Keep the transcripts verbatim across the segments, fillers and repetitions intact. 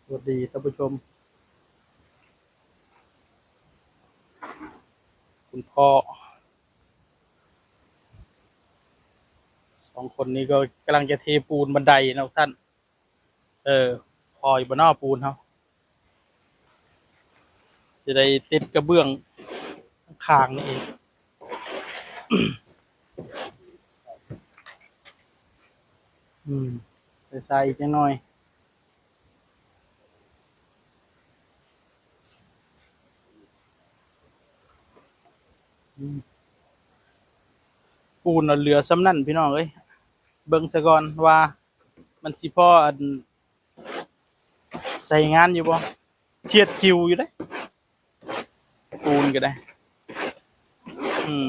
สวัสดีท่านผู้ชม คุณพ่อ สองคนนี้ก็กำลังจะเทปูนบันไดนะท่าน เออ พออยู่บ่น้อปูนเขา สิได้ติดกระเบื้องข้างนี่เอง อืม ใส่อีกจักหน่อย อืม ปูนน่ะเหลือส่ำนั้นพี่น้องเอ้ย เบิ่งซะก่อนว่ามันสิพออัน ใช้งานอยู่บ่ เฉียดฉิวอยู่เด้ ปูนก็ได้ อืม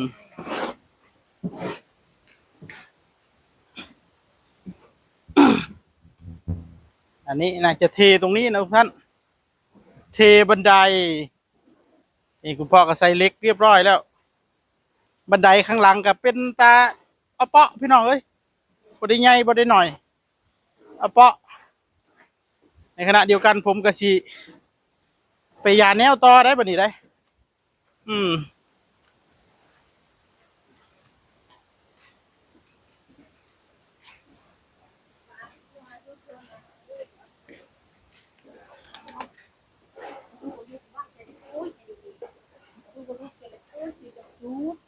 อันนี้น่าจะเทตรงนี้นะทุกท่าน เทบันได นี่คุณพ่อก็ใส่เหล็กเรียบร้อยแล้ว บันไดข้างหลังก็เป็นตาเอาเปาะพี่น้องเอ้ย บ่ได้ใหญ่บ่ได้น้อย เอาเปาะ ในขณะเดียวกันผมก็สิไปหย่าแนวต่อได้บัดนี้ได้ อืม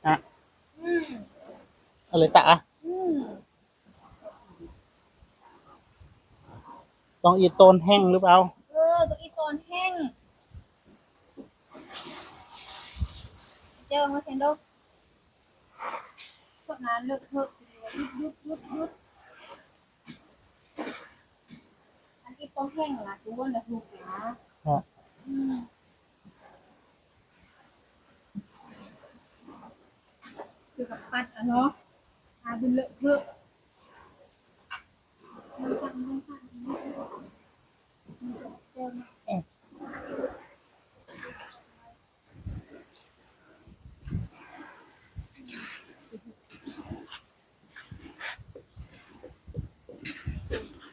อะ อะไรตะอะ ต้องอีโตนแห้งหรือเปล่า เออ ต้องอีโตนแห้ง เจ้ามาเซ็นดอก พวกนั้นเลอะเทอะ หยุด หยุด หยุด หยุด อันอีโตนแห้งนะ ตัวน่ะถูกนะ ฮะ อืม คือกับปัดอะเนาะ หาบุญเลอะเทอะ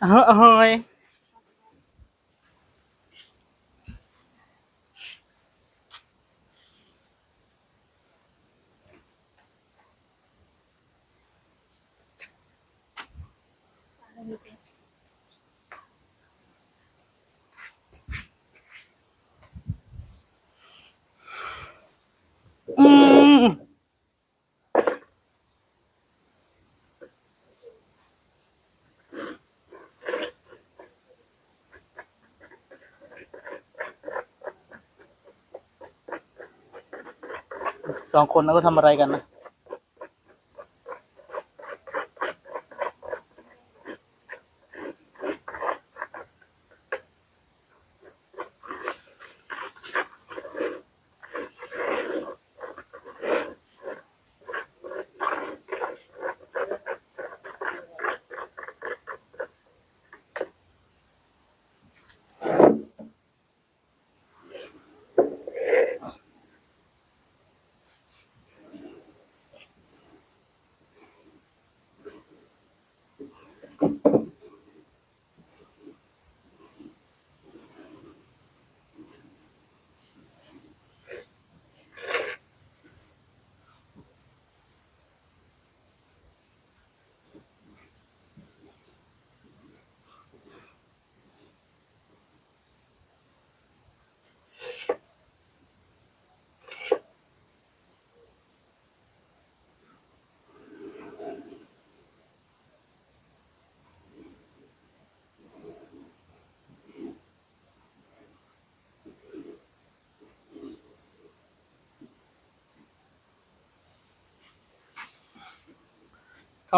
เอา เอาเฮ้ย อืม สองคนนั้นก็ทำอะไรกันนะ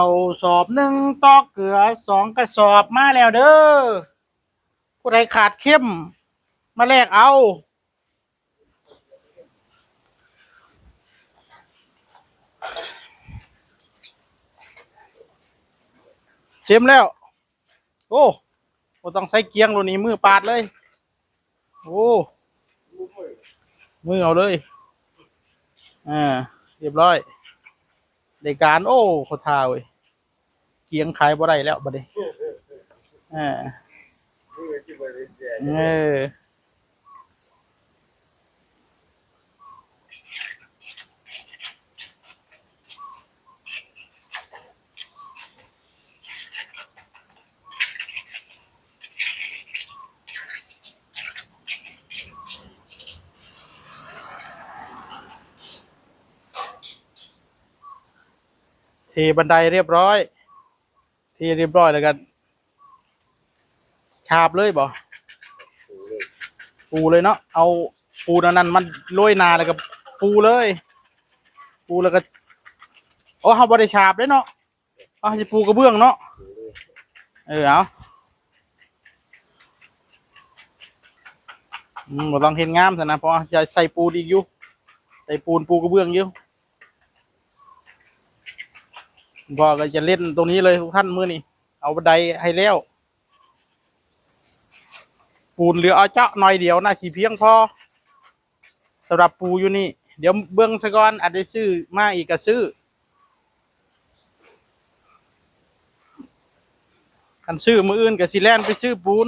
ข้าวสอบหนึ่งตอกเกลือสองกระสอบมาแล้วเด้อ ผู้ใดขาดเค็มมาแลกเอา เค็มแล้ว โอ้ บ่ต้องใส่เกียงโลดนี่ มือปาดเลย โอ้ มือเอาเลย อ่า เรียบร้อย ได้การ โอ้ เขาท่าเว้ย เกียงขายบ่ได้แล้วบัดนี้ อ่า เออ เทบันไดเรียบร้อย เทเรียบร้อยแล้วก็ฉาบเลยบ่ ปูเลยเนาะ เอาปูนอันนั้นมันโรยหน้าแล้วก็ปูเลย ปูแล้วก็ โอ้ เฮาบ่ได้ฉาบเด้เนาะ เอาสิปูกระเบื้องเนาะ เออ เอา อืม บ่ต้องเฮ็ดงามซั่นนะ เพราะว่าใส่ ใส่ปูนอีกอยู่ ใส่ปูนปูกระเบื้องอยู่ พ่อก็จะเล่นตรงนี้เลยทุกท่าน มื้อนี้ เอาบันไดให้แล้ว ปูนเหลือเอาเจาะหน่อยเดียวนะ สิเพียงพอ สำหรับปูอยู่นี่ เดี๋ยวเบิ่งซะก่อน อาจได้ซื้อมาอีกก็ซื้อ คันซื้อมื้ออื่นก็สิแล่นไปซื้อปูน